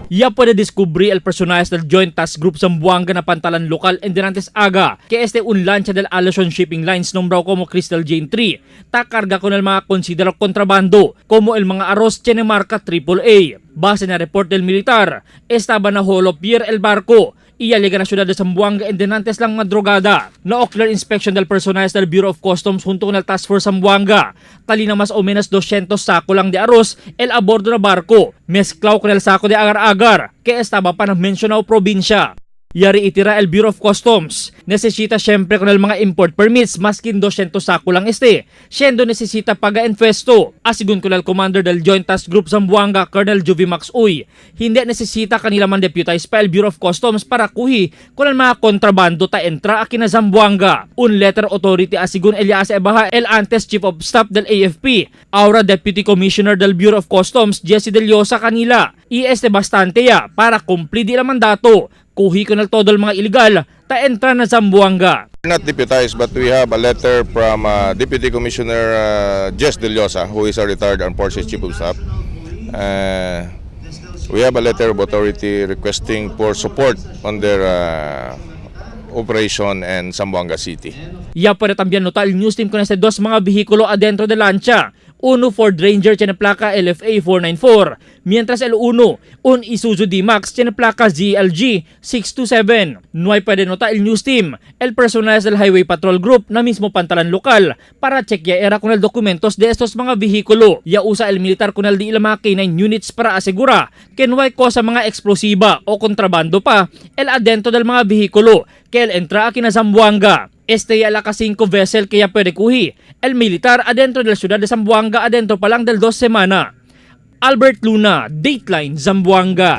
Ya puede descubrir el personaje del Joint Task Group Zamboanga na pantalan lokal en denantes aga que este un lancha del Alison Shipping Lines nombrado como Crystal Jane 3 ta carga con el mga considerado contrabando como el mga arroz tiene marca AAA. Base na report del militar, estaba na holo pier el barco y ya llega na ciudad de Zamboanga en denantes lang madrugada. Na ocular inspection del personaje del Bureau of Customs junto con el Task Force Zamboanga. Tali na mas o menos 200 sako lang de arroz el a bordo na barco, mezclao con el saco de agar-agar que estaba pa na mencionado probinsya. Yari itira el Bureau of Customs. Necesita siyempre con el mga import permits maskin 200 sako lang este. Siendo necesita paga enfesto. Asigun con el commander del Joint Task Group Zamboanga, Colonel Juvie Max Uy. Hindi necesita kanila man deputize pa el Bureau of Customs para kuhi con el mga kontrabando ta entra aki na Zamboanga. Un letter authority asigun Elias Ebaja, el antes Chief of Staff del AFP. Ahora Deputy Commissioner del Bureau of Customs, Jesse Dellosa kanila. Y este bastante ya para cumplir di la mandato. Kuhi ko na todo el mga illegal ta entra na Zamboanga. We're not deputized, but we have a letter from Deputy Commissioner Jess Dellosa, who is a retired Armed Forces Chief of Staff. We have a letter of authority requesting for support on their operation in Zamboanga City. Ya puede también notar el news team con este dos mga vehículo adentro de lancha. Uno Ford Ranger tiene placa LFA 494, mientras el uno, un Isuzu D-Max tiene placa ZLG 627. No hay puede notar el news team, el personal del Highway Patrol Group na mismo pantalan lokal para chequear era con el documentos de estos mga vehículo. Ya usa el militar con el di ila mga K9 units para asegura que no hay cosa mga explosiva o kontrabando pa el adentro del mga vehículo que el entra aquí na Zamboanga. Este ya la ka-5 vessel que ya puede kuhi. El militar adentro de la ciudad de Zamboanga adentro pa lang del 2 semana. Albert Luna, Dateline, Zamboanga.